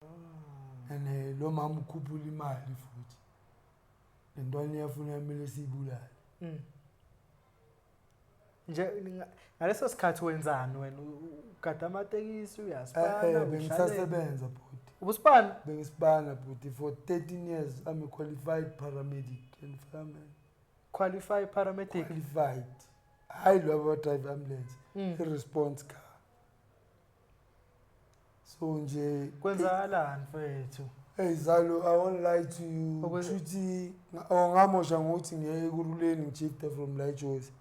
And lo mama ukhuphula imali futhi. Le ntwana iyafuna, kumele siyibulale. Nje ngaleso sikhathi wenzani wena? Ugada amatekisi, uyaspana? Bengisasebenza, bhuti. Ubusipana? Bengisipana, bhuti, for 13 years. I'm a qualified paramedic and fireman. Qualified paramedic? Qualified, hayi lo aba-drive ambulance, i-response car. So nje Kwenzakalani, mfethu? Hey Zalo, I won't lie to you. Kushuthi ngamosha ngokuthi ngiye Ekurhuleni, ngishifte from la eJozi.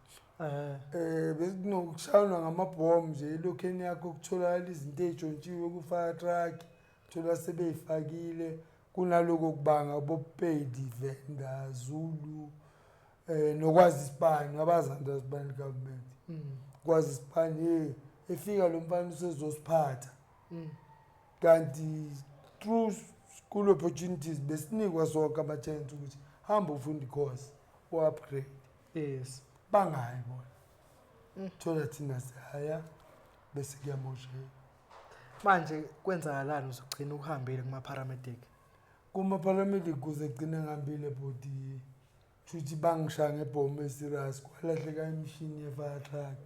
Besinokushaywa ngamabhomu nje elokheni yakho, kutholakala izinto ey'ntshontshiwe ku-fire truck, thola sebey'fakile kunaloko kubanga boPedi, Venda, Zulu, nokwazi isibani abazanda isibani government. Kwazi isibani, hey, efika lo mfana usezosiphatha. Kanti through school opportunities besinikwa sonke ama-chance ukuthi hamba ufunde i-course, u-upgrade. Bangayi bona. Thola thina sihaya bese kuyamosheka. Manje kwenzakalani uzogcina ukuhambile kuma-paramedic? Kuma-paramedic kuze kugcine ngihambile, bhuti, shuthi bangishaya ngebhomu e-serious, kwalahleka imishini ye-fire truck.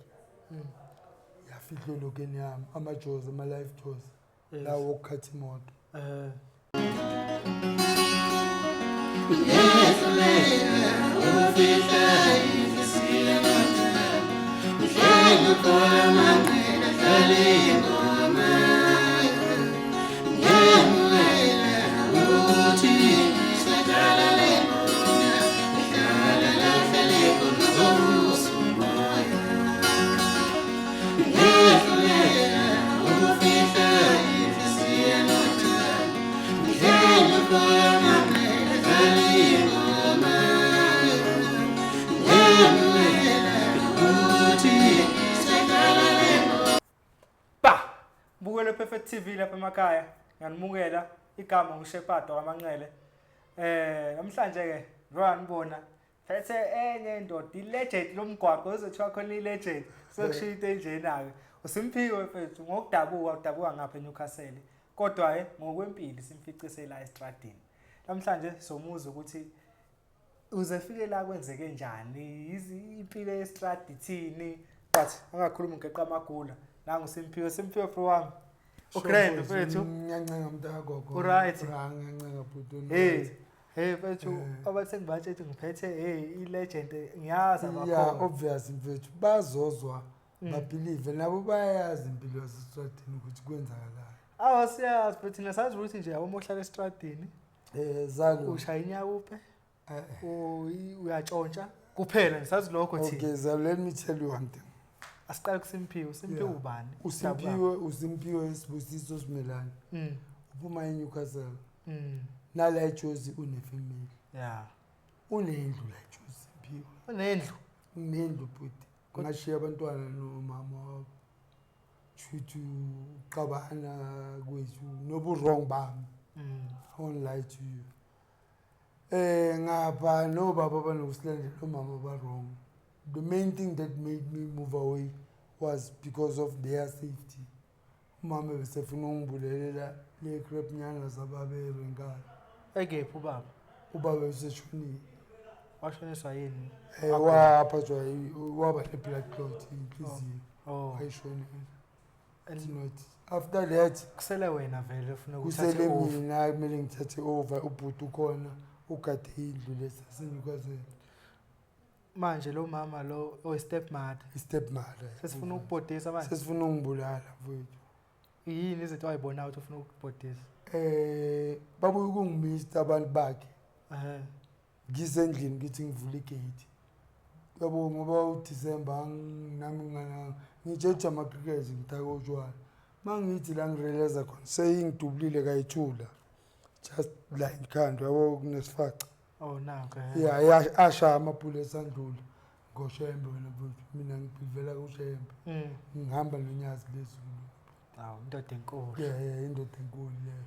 Yafihlwa elokeni yami, amajozi, ama-life jaws lawo okukhatha imoto. Ngehluleka ukufihla inhliziyo nothando, Mhleli amanqina dlala ingoma. Ngemukela ukuthi sadlala le ngoma, ihlala lahlale khona uzovusa umoya. Ngehluleka ukufihla inhliziyo nothando, Mhleli amanqina dlala ingoma. Ngemukela ukuthi sadlala le ngoma. Ba bukele Perfect TV lapha emakhaya, ngiyanimukela. Igama nguShepard wakaManqele. Namhlanje ke njengoba nibona, phethe enye indoda, i-legend lomgwaqo, uzothiwa khona i-legend sekushiya into enjena-ke. USimphiwe, mfethu, ngokudabuka udabuka ngapha eNewcastle, kodwa ke ngokwempilo simficise la estradini. Namhlanje somuza ukuthi uze fike la, kwenzeke njani, impilo yestradi ithini, but angakhulumi ngeqa amagula. Nangu Simphiwe. Simphiwe, bro wami, u-grand, mfethu. Ngiyancenga, mntakagogo. U-right? Ra, ngiyancenga, bhuti. Hey hey mfethu, abathe ngibatshethi ngiphethe, hey, i-legend, ngiyazi abakhona. Obvious, mfethu, bazozwa, ba-believe, nabo bayayazi impilo yasestradini ukuthi kwenzakalani. Awa, siyazi, but thina sazi ukuthi nje yabo uma uhlala estradini Zalo. Ushaya inyawupe, uyatshontsha kuphela nje, sazi lokho thina. Okay Zalo, let me tell you one thing. Asiqale kuSimphiwe. USimphiwe ubani? USimphiwe Sibusiso Simelane. Uphuma eNewcastle. Nala eJozi une-family. Unendlu la eJozi, Simphiwe. Unendlu? Unendlu, bhuti. Ngashiya abantwana nomama wabo. Shuthi uxabana kwethu nobu-wrong bami. I won't lie to you. Ngapha nobaba banokusilandela, omama ba wrong. The main thing that made me move away was because of their safety. Umama besefuna ungibulelela le crap nyana zababe erenkala. Ekephi ubaba? Ubaba useshonile. Washoniswa yini? Waphathwa waba ne-blood clot inhliziyo. Wayishonela. It's not after that. Kusele wena vele ufuna ukuthatha Kusele over. mina, kumele ngithathe over. Ubhuti ukhona, ugade indlu lesaseNewcastle. Manje lo mama lo oyi-step mother? I-step mother. Sesifuna ukubhodisa manje? Sesifuna ukungibulala, mfowethu. Yini izinto ayibonayo ukuthi ufuna ukubhodisa? Babuye ukungimista abantu bakhe. Ngisendlini, ngithi ngivula igate, yabo, ngoba uDisemba nami ngana ngitsheja ama-cricket, ngithaka utshwala. Ma ngithi la ngi-realize khona seyingidubulile kayithula just la ikhanda, yabo, kunesifaca. Oh, nanko. Ya, ashaya ama-bullets andlula ngoShembe. Wena mfowethu, mina ngibhilivela kuShembe. Ngihamba noNyazi lezulu. Awu, indoda enkulu. Yeah, indoda enkulu leyo.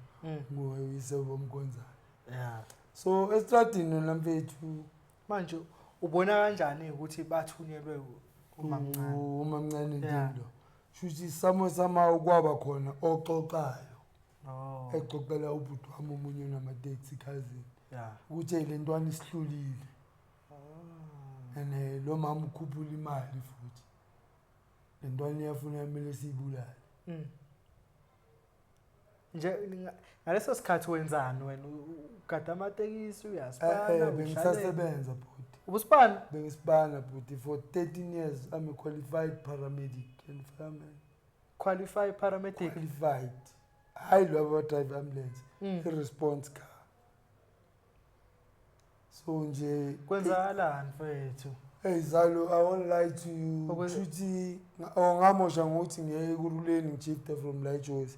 Nguyise bomkhonzayo. So estradini nona, mfethu. Manje ubona kanjani ukuthi bathunyelwe umamncane? Umamncane ndilo, shuthi samo sama kwaba khona oxoxayo. Oh. Exoxela ubhuti wami omunye onamateksi, cousin, ukuthi, "Hey, le ntwana isihlulile." And lo mama ukhuphula imali futhi le ntwana iyafuna, kumele siyibulale. Nje ngaleso sikhathi wenzani wena? Ugada amatekisi, uyaspana? Bengisasebenza, bhuti. Ubusipana? Bengisipana, bhuti, for 13 years. I'm a qualified paramedic and fireman. Qualified paramedic? Qualified, hayi lo aba-drive ambulance, i-response car, so nje. Kwenzakalani, mfethu? Hey Zalo, I won't lie to you. Kushuthi ngamosha ngokuthi ngiye Ekurhuleni, ngishifte from la eJozi.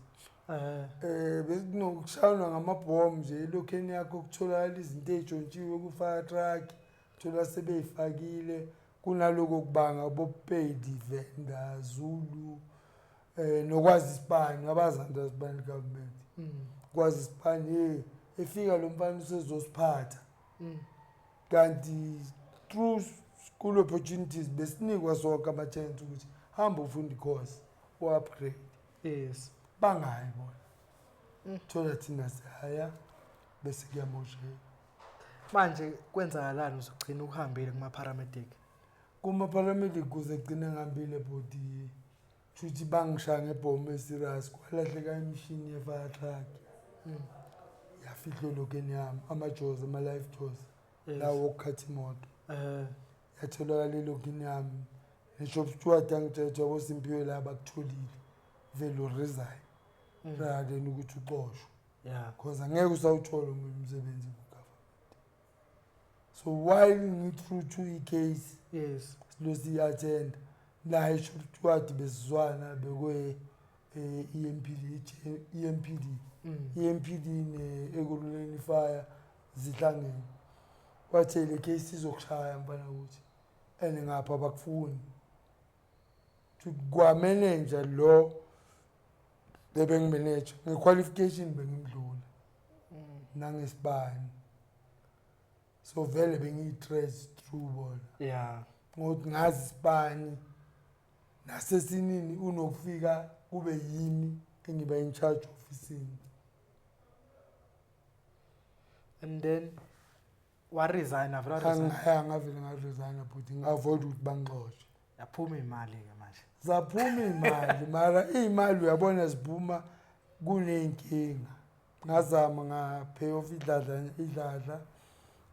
Besinokushaywa ngamabhomu nje elokheni yakho, kutholakala izinto ey'ntshontshiwe ku-fire truck, thola sebey'fakile kunaloko kubanga boPedi, Venda, Zulu, nokwazi isibani abazanda isibani government. Kwazi isibani, hey, efika lo mfana usezosiphatha. Kanti through school opportunities besinikwa sonke ama-chance ukuthi hamba ufunde i-course, u-upgrade. Bangayi bona. Thola thina sihaya bese kuyamosheka. Manje kwenzakalani uzogcina ukuhambile kuma-paramedic? Kuma-paramedic kuze kugcine ngihambile, bhuti, shuthi bangishaya ngebhomu e-serious, kwalahleka imishini ye-fire truck. Yafihlwa elokeni yami, ama-jaws, ama-life jaws lawo okukhatha imoto. Yatholakala elokini yami, ne-shop steward yangitshela, yabo Simphiwe, la bakutholile, vele u-resign rather than ukuthi uxoshwe, because angeke usawuthola omunye umsebenzi ku-government. So while ngi-through to i-case silo siyi-attenda naye i-shop steward, besizwana bekwe EMPD, EMPD. EMPD ne-Ekurhuleni Fire zihlangene. Wathi le case izokushaya, mfana, ukuthi and ngapha bakufuni kwa-manager lo bebengi-manager, nge-qualification bengimdlula nangesibani, so vele bengiyi-threat through bona ngokuthi ngazi isibani nasesinini unokufika kube yimi engiba in charge ofisini. And then waresigna vele, waresigna? Angiyanga, ngavele ngaresigna, but ngi-avoid ukuthi bangixoshe. Yaphuma imali-ke manje. Zaphuma iy'mali, mara iy'mali uyabona ziphuma kuney'nkinga. Ngazama nga-pay off idladla, idladla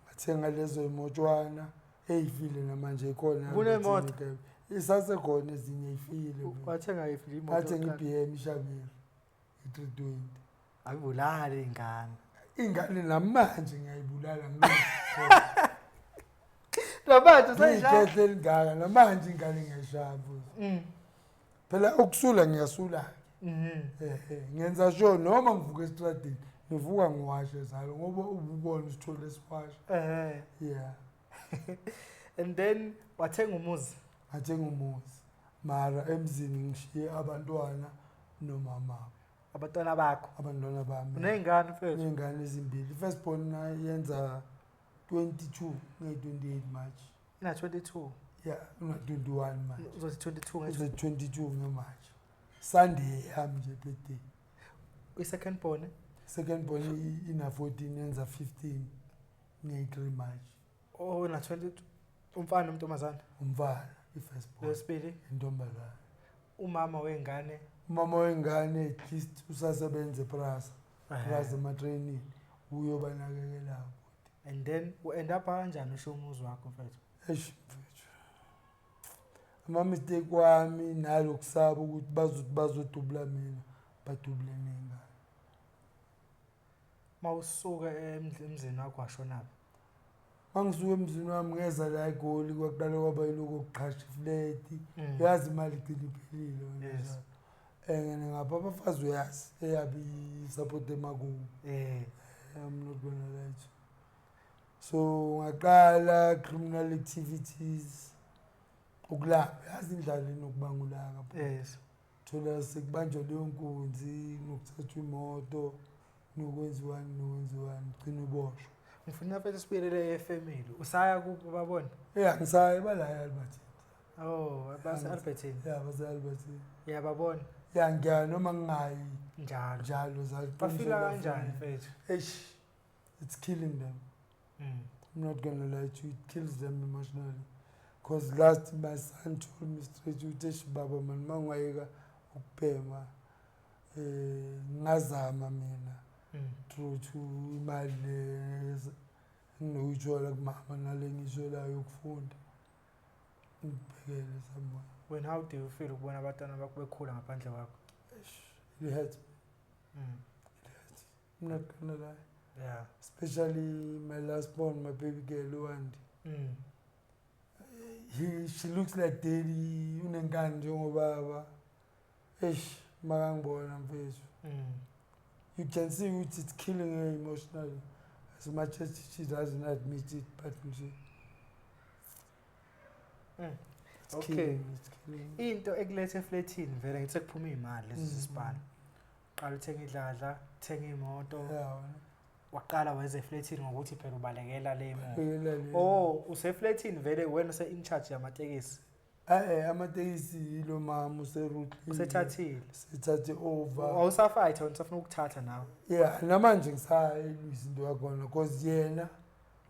ngathenga lezo y'motshwana ey'file, namanje ikhona. Kunemoto? Isasekhona, ezinye y'file. Wathenga yiphi imoto? Ngathenga yokuqala? i-BM ishabiri, i-320. Ayibulali ingane. Ingane namanje ngiyayibulala. Namanje usayishaya? Ngiyikhehle elingaka, namanje ingane ngiyayishaya, futhi phela ukusula ngiyasula. Ngenza sure noma ngivuka esitradini, ngivuka ngiwashe zalo, ngoba ububona usithole siwasha. Yeah. And then wathenga umuzi? Ngathenga umuzi, mara emzini ngishiye abantwana nomama. Abantwana bakho? Abantwana bami. Uney'ngane, mfethu? Ney'ngane ezimbili. First born yenza 22 nge-28 March. Ina-22? Yeah, una-21 manje. Uzothi 22? Uze 22 nge-March, Sunday yami nje, birthday. I-second born? Second born ina-14, yenza 15 nge-3 March. Oh, na-22. Umfana nomntombazane? Umfana i-first born. Lwesibili? Intombazane. Umama wengane? Umama wengane at least usasebenza ePrasa, Prasa ematraining, uyobanakekela. And then u-end up kanjani usho umuzi wakho, mfethu? Eish mfethu, ama-mistake wami nalokusaba ukuthi bazothi bazodubula mina, badubule ney'ngane. Uma usuka emzini wakho, washonaphi? Uma ngisuka emzini wami ngeza la eGoli, kwaqala kwaba yiloko kuqhasha ifleti. Uyazi imali igcina iphelile wena. And ngapha abafazi, uyazi eyabi i-support emakubo. I'm not gonna lie to you. So ngaqala criminal activities, ukulamba, yazi indlala inokubanga ulaka. Thola sekubanjwa leyo nkunzi, nokuthathwa imoto, nokwenziwani nokwenziwani, gcina uboshwa. Ngifuna mfethu sibuyelele e-family. Usaya kubo, babona? Ya, ngisaya bala e-Alberton. Oh, base-Alberton. Ya, base-Alberton. Uyababona? Ya, ngiya noma ngingayi. Njalo. Njalo. Bafila kanjani, mfethu? Eish, it's killing them. I'm not gonna lie to you, it kills them emotionally. Because last my son told me straight, ukuthi, "Eish baba man, uma ungayeka ukubhema, ngazama mina through to imali le enginokuyithola kumama nale ngiyitholayo yokufunda, ngibhekele somewhere." When how do you feel ukubona abantwana bakho bekhula ngaphandle kwakho? Eish, it hurts, it hurts. I'm not gonna lie. Especially my last born, my baby girl, Wandi. He she looks like daddy, unenkani njengobaba. Eish, makangibona mfethu. You can see ukuthi it's killing her emotionally. As much as she doesn't admit it, but nje it's killing, it's killing. Into ekulethe efletini vele ngithi sekuphuma iy'mali lezi zesipani. Qala uthenga idladla, uthenga imoto, Yeah, wena. Waqala weza efletini ngokuthi phela ubalekela le moto. Balekela le. Oh, usefletini vele wena use in charge yamatekisi. Eh, amatekisi yilo mama userutlile. Usethathile. Sethathe over. Awusafight, wena usafuna ukuthatha nawe. Yeah, namanje ngisayilwisa into yakhona because yena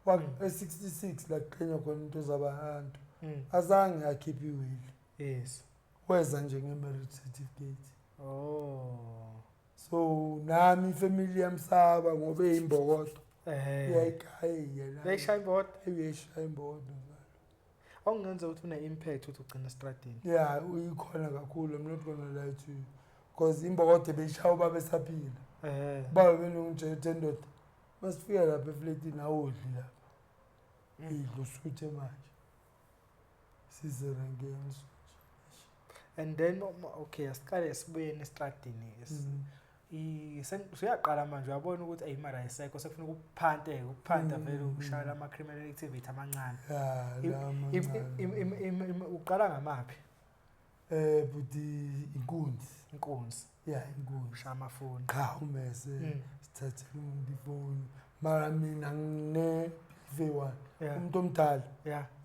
wa e-66 la kuqhenywa khona into zabantu. Azange akhiphe i-will. Weza nje nge-marriage certificate. So nami ifamily yamsaba ngoba eyimbokodo. Iyayigaya yena. Uyayishaya imbokodo? Uyayishaya imbokodo njalo. Okungenza ukuthi une-impact ukuthi ugcine estradini. Yeah, uyikhona kakhulu, I'm not gonna lie to you. Because imbokodo beyishaya ubaba esaphila. Ubaba benongitshela ukuthi, "Ndoda, masifika lapha efletini awudli lapha. Idla usuthe manje. Siserenkeni suthe." And then okay, asiqale sibuyeni estradini. Usuyaqala manje uyabona ukuthi ayi imali ayisekho, sekufuneka ukuphante ukuphanta vele ukushayela ama-criminal activity amancane. Yeah, la amancane. Uqala ngamaphi? Buti, inkunzi. Inkunzi. Yeah, inkunzi. Ushaya amafoni. Cha, umese sithathele umuntu ifoni. Mara mina ngine beef eyi-one. Umuntu omdala.